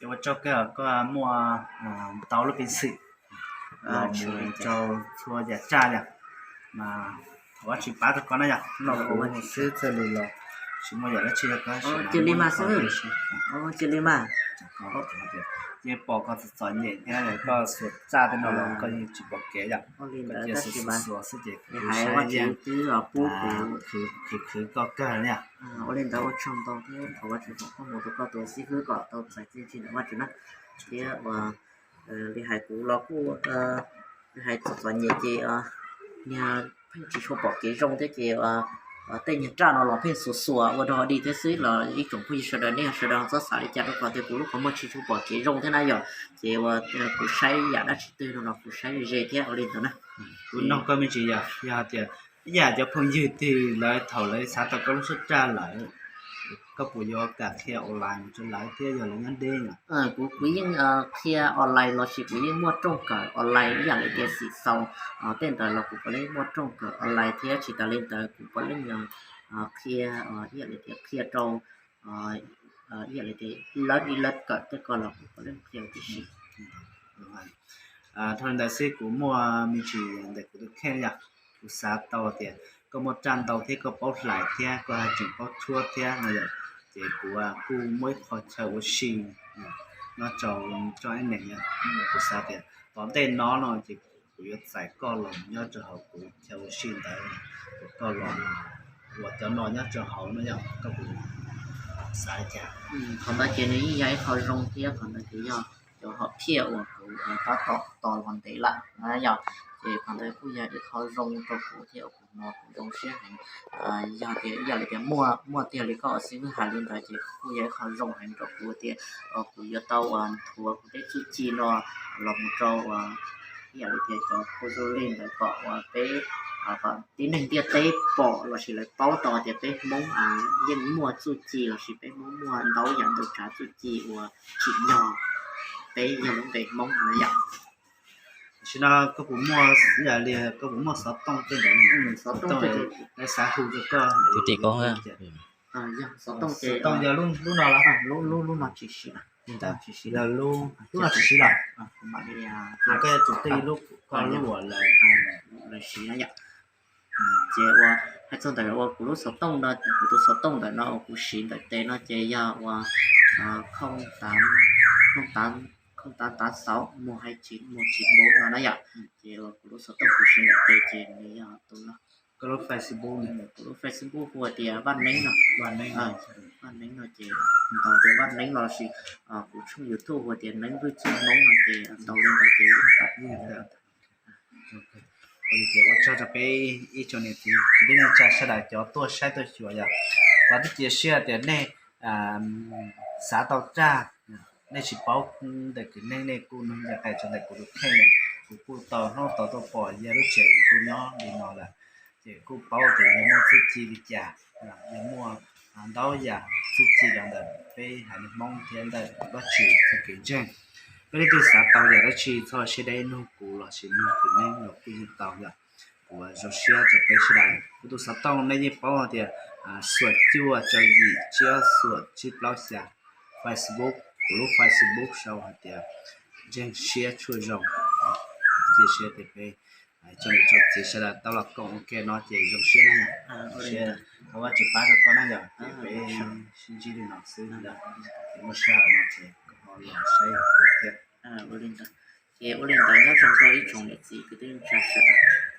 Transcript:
Ua tsaug kawg koj muaj ntau lub peev xwm los mus rau txhua yam tsaj yom, mas thov Vajtswv pab rau koj na yom. No kuv xwb txawj li los tsis muaj yam dab tsi rau koj. Cia li mas xwb, cia li mas. Yeej pom koj txom txom nyem thiab koj xuas tsaj tej no los koj yeej tsis pom kev yom. Koj cia xuas xuas xwb ces kuv saib yeej khwv khwv koj kawg na. Ua li ntawd ua tsaug ntau thiab thov Vajtswv foom koob hmoov rau koj tus xib hwb kom tau txais txuj ci ntawm Vajtswv na. Thiab ua li hais kuv los kuj li hais txom txom nyem ces niag pheej tsis tshua pom kev zoo thiab ces tej nyuag raj no los pheej xuas xuas ua dog ua dig thiab xwb los ib tsoom phooj ywg sawv daws nej sawv daws txhob xav li cas rau qhov tias kuv lub qhov muag tsis tshua pom kev zoo thiab na yom. Ces ua kuv saib yam dab tsi twg no los kuv saib ze thiab ua li ntawd na. Kuv nug koj me ntsis yom, yog hais tias ib yam cov phooj ywg twg lawv thaum lawv xav tau koj lub suab tsaj lawm, koj puas yuav kam qhia online mus rau lawv thiab yog lawv nyob deb yom? Kuv kuv yeej qhia online los sis kuv yeej muaj rooj kawm online ib yam li tias xim xaus tej ntawd los kuv puav leej muaj rooj kawm online thiab tsis tas li ntawd kuv puav leej yog qhia ib yam li tias qhia rau ib yam li tias lawv ib lawv kawm tej ko los kuv puav leej qhia tib si. Dhau li ntawd xwb kuv muaj me ntsis ntawm kuv tus kheej yom, kuv xav tau tias koj muaj raj ntau thiab koj paub hlais thiab koj tseem paub tshuab thiab no yom, ces kuv kuj muaj ib qho chaw ua si nyob rau toj ib neeg yom. Kuv xav tias tom ntej no no ces kuv yuav txais koj los nyob rau hauv kuv chaw ua si ntawd, kom koj los ua cov no nyob rau hauv no yom, koj puas xav li cas? Qhov ntawd ces nws yeej yog ib qho zoo thiab qhov ntawd ces yog cov hom phiaj uas kuv tab tom tos los ntev lawm na yom. Ces qhov ntawd kuj yog ib qho zoo rau kuv thiab kuv no kuv zoo siab heev. Yog tias ib yam li tias muaj muaj tiag li koj xib hwb hais li ntawd ces kuj yog ib qho zoo heev rau kuv tias kuv yuav tau nthuav kuv tej txuj ci no los mus rau ib yam li tias cov khu du li ntawd kom uas peb kom tib neeg ntiaj teb pom los sis lawv paub tau tias peb Hmoob yeej muaj txuj ci los sis peb Hmoob muaj ntau yam ntau tsav txuj ci uas tsim nyog peb yog lub npe Hmoob no yom. Tam sim no koj puas muaj ib yam li koj puas muaj xov tooj tej ntawd? Xov tooj lawv xav hu rau koj. Tus tim ko xov tooj ces xov tooj yog lub no los? Lub no tsis siv, tsis siv lub, lub no tsis siv los? Koj yuav tsum tej lub, koj lub uas lawv siv no yom. Ces ua hais txog ntawm ua kuv lub xov tooj no, kuv tus xov tooj ntawm no uas kuv siv ntawm tes no ces yog ua không tám, không tám, không tám tám sáu một hai chín một chín bốn no na yom. Ces ua kuv lub xov tooj kuv siv ntawm tes ces nws yog tus no. Koj lub Facebook, kuv lub Facebook hu tias Vaj Neeb no. Vaj Neeb no ces ntaus tias Vaj Neeb los sis kuv tshooj YouTube hu tias Neeb Vwj Txwj Hmoob no ces ntaus li ntawd ces yeej tawm. Ua li ces ua tsaug rau peb ib tsoom niam txiv kwv tij neej tsa sawv daws cov tuaj saib tuaj xyuas yom. Vam thiab cia siab tias nej xav tau tsaj, nej tsis paub ntawm kwv neeg nej kuj nug ncaj qha rau ntawm kuv tus kheej, kuv kuj tau hnub tau tuaj pom yawg lub tsev kuj nyob li no lawm, ces kuj paub tias yawg muaj txuj ci li cas, yawg muaj ntau yam txuj ci los ntawm peb haiv neeg Hmoob thiab ntawm Vajtswv txoj kev ntseeg. Peb leej twg xav tau yam dab tsi txhob siab deb nug kuv los sis nug kwv neeg los kuj yeej tau yom. Kuv zoo siab rau peb sawv daws. Kuv tus xov tooj nej yeej paub tias xuam cuaj rau yim tsib ob xuam tsib plaub xya. Facebook, kuv lub Facebook sau hais tias Ntseeg Siab Tshuaj Zoo. Cia siab tias peb tsoom niam tsoom txiv sawv daws tau los koom ua ke no ces zoo siab na. Zoo siab, thov Vajtswv pab rau koj na yom, ces peb sib ntsib li no xwb. Ces muaj sij hawm no ces koj ho los saib kuv thiab. Ua li ntawd, ces ua li ntawd nyob zoo rau ib tsoom niam txiv kwv tij neej tsa sawv daws.